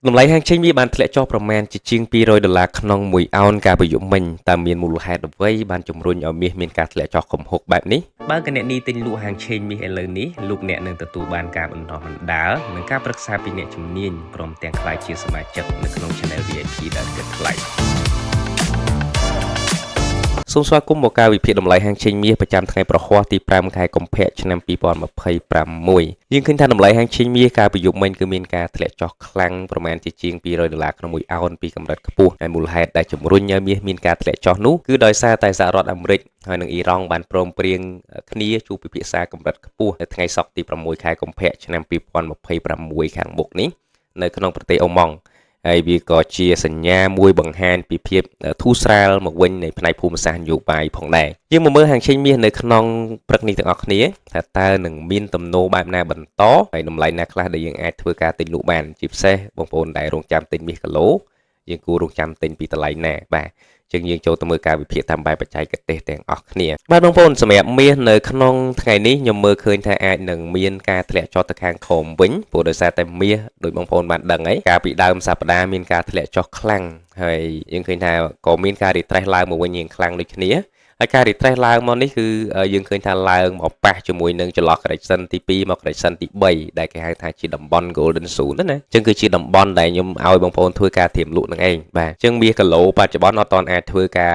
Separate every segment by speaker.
Speaker 1: តម្លៃហាងឆេងមាសបានធ្លាក់ចុះប្រមាណជាជាង200ដុល្លារក្នុងមួយអោនកាលពីយប់មិញតើមានមូលហេតុអ្វីបានជំរុញឲ្យមាសមានការធ្លាក់ចុះគំហុកបែបនេះបើគណនីទិញលក់ហាងឆេងមាសឥឡូវនេះលោកអ្នកនឹងទទួលបានការបណ្ដុះបណ្ដាលនិងការប្រឹក្សាពីអ្នកជំនាញព្រមទាំងក្លាយជាសមាជិកនៅក្នុង Channel VIP ដែលគិតថ្លៃសូមស្វាគមន៍មកការវិភាគតម្លៃហាងឆេងមាសប្រចាំថ្ងៃប្រហ័សទី5ខែកុម្ភៈឆ្នាំ2026យើងឃើញថាតម្លៃហាងឆេងមាសកាលពីយប់មិញគឺមានការធ្លាក់ចុះខ្លាំងប្រមាណជាជាង200ដុល្លារក្នុងមួយអោនពីកម្រិតខ្ពស់ហើយមូលហេតុដែលជំរុញឲ្យមាសមានការធ្លាក់ចុះនោះគឺដោយសារតែសហរដ្ឋអាមេរិកហើយនិងអ៊ីរ៉ង់បានព្រមព្រៀងគ្នាជួបពិភាក្សាកម្រិតខ្ពស់នៅថ្ងៃសុក្រទី6ខែកុម្ភៈឆ្នាំ2026ខាងមុខនេះនៅក្នុងប្រទេសអូម៉ង់ហើយវាក៏ជាសញ្ញាមួយបង្ហាញពីភាពធូរស្រាលមកវិញនៃផ្នែកភូមិសាស្ត្រនយោបាយផងដែរយើងមកមើលហាងឆេងមាសនៅក្នុងព្រឹកនេះទាំងអស់គ្នាថាតើនឹងមានទំនោរបែបណាបន្តហើយតម្លៃណាខ្លះដែលយើងអាចធ្វើការទិញលក់បានជាពិសេសបងប្អូនដែលរងចាំទិញមាសគីឡូយើងគួររងចាំទិញពីតម្លៃណាបាទចឹងយើងចូលទៅមើលការវិភាគតាមបែបបច្ចេកទេសទាំងអស់គ្នាបាទបងប្អូនសម្រាប់មាសនៅក្នុងថ្ងៃនេះខ្ញុំមើលឃើញថាអាចនឹងមានការធ្លាក់ចុះទៅខាងក្រោមវិញព្រោះដោយសារតែមាសដោយបងប្អូនបានដឹងហើយកាលពីដើមសប្តាហ៍មានការធ្លាក់ចុះខ្លាំងហើយយើងឃើញថាក៏មានការ retrace ឡើងមកវិញយ៉ាងខ្លាំងដូចគ្នាហើយការ retrace ឡើងមកនេះគឺយើងឃើញថាឡើងមកប៉ះជាមួយនឹងចន្លោះ correction ទី2មក correction ទី3ដែលគេហៅថាជាតំបន់ golden zone ណាអញ្ចឹងគឺជាតំបន់ដែលខ្ញុំឲ្យបងប្អូនធ្វើការត្រៀមលក់នឹងឯងបាទអញ្ចឹងមាសគីឡូបច្ចុប្បន្នអត់ទាន់អាចធ្វើការ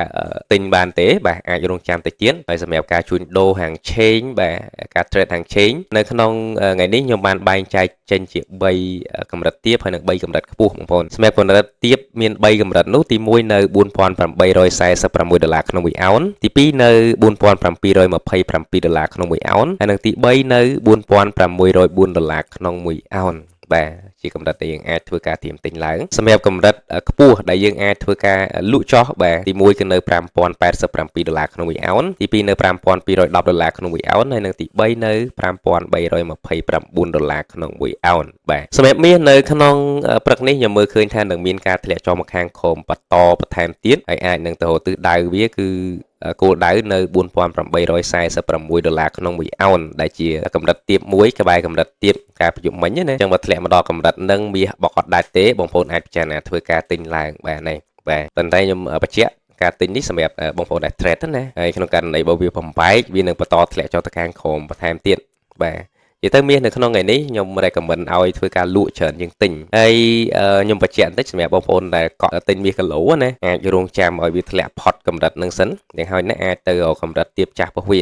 Speaker 1: ទិញបានទេបាទអាចរងចាំតិចទៀតហើយសម្រាប់ការជួញដូរហាងឆេងបាទការ trade ហាងឆេងនៅក្នុងថ្ងៃនេះខ្ញុំបានបែងចែកចេញជា3កម្រិតទាបហើយនិង3កម្រិតខ្ពស់បងប្អូនសម្រាប់កម្រិតទាបមាន3កម្រិតនោះទី1នៅ4846ដុល្លារក្នុងមួយអោនទី2នៅ4727ដុល្លារក្នុងមួយអោនហើយនិងទី3នៅ4604ដុល្លារក្នុងមួយអោនបាទជាកម្រិតដែលយើងអាចធ្វើការត្រៀមទិញឡើងសម្រាប់កម្រិតខ្ពស់ដែលយើងអាចធ្វើការលក់ចុះបាទទី1គឺនៅ5087ដុល្លារក្នុងមួយអោនទី2នៅ5210ដុល្លារក្នុងមួយអោនហើយនិងទី3នៅ5329ដុល្លារក្នុងមួយអោនបាទសម្រាប់មាសនៅក្នុងព្រឹកនេះខ្ញុំមើលឃើញថានឹងមានការធ្លាក់ចុះមកខាងក្រោមបន្តបន្ថែមទៀតហើយអាចនឹងទៅរកទិសដៅវាគឺគោលដៅនៅ4846ដុល្លារក្នុងមួយអោនដែលជាកម្រិតទាបមួយក្បែរកម្រិតទាបការប្រយុទ្ធមិញណាអញ្ចឹងបើធ្លាក់មកដល់កម្រិតនឹងមាសបកអត់ដាច់ទេបងប្អូនអាចពិចារណាធ្វើការទិញឡើងបាទនេះបាទប៉ុន្តែខ្ញុំបញ្ជាក់ការទិញនេះសម្រាប់បងប្អូនដែល trade ណាហើយក្នុងករណីបើវាបំបែកវានឹងបន្តធ្លាក់ចុះទៅខាងក្រោមបន្ថែមទៀតបាទនិយាយទៅមាសនៅក្នុងថ្ងៃនេះខ្ញុំ recommend ឲ្យធ្វើការលក់ច្រើនជាងទិញហើយខ្ញុំបញ្ជាក់បន្តិចសម្រាប់បងប្អូនដែលកក់ទិញមាសគីឡូណាអាចរងចាំឲ្យវាធ្លាក់ផុតកម្រិតនឹងសិនយ៉ាងហើយណាអាចទៅកម្រិតទាបចាស់របស់វា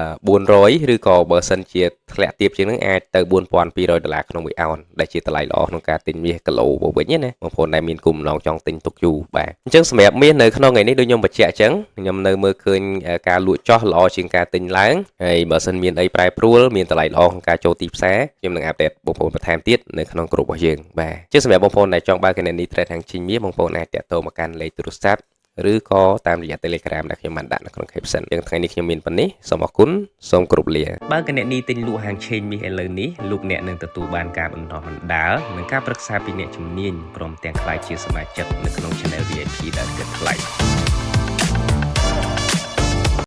Speaker 1: 4400ឬក៏បើសិនជាធ្លាក់ទាបជាងនឹងអាចទៅ4200ដុល្លារក្នុងមួយអោនដែលជាតម្លៃល្អក្នុងការទិញមាសគីឡូមកវិញណាបងប្អូនដែលមានគោលបំណងចង់ទិញទុកយូរបាទអញ្ចឹងសម្រាប់មាសនៅក្នុងថ្ងៃនេះដូចខ្ញុំបញ្ជាក់អញ្ចឹងខ្ញុំនៅមើលឃើញការលក់ចុះល្អជាងការទិញឡើងហើយបើសិនមានអីប្រែប្រួលមានតម្លៃល្អក្នុងការចូលទីផ្សារខ្ញុំនឹង update បងប្អូនបន្ថែមទៀតនៅក្នុងក្រុមរបស់យើងបាទជាសម្រាប់បងប្អូនដែលចង់បើកគណនី trade ហាងឆេងមាសបងប្អូនអាចតាក់ទងមកកាន់លេខទូរស័ព្ទឬក៏តាមរយៈ Telegram ដែលខ្ញុំបានដាក់នៅក្នុង caption យ៉ាងថ្ងៃនេះខ្ញុំមានប៉ុណ្នេះសូមអរគុណសូមគោរពលាបើគណនីទិញលក់ហាងឆេងមាសឥឡូវនេះលោកអ្នកនឹងទទួលបានការបណ្ដុះបណ្ដាលនិងការប្រឹក្សាពីអ្នកជំនាញព្រមទាំងក្លាយជាសមាជិកនៅក្នុង Channel VIP ដែលគិតថ្លៃ។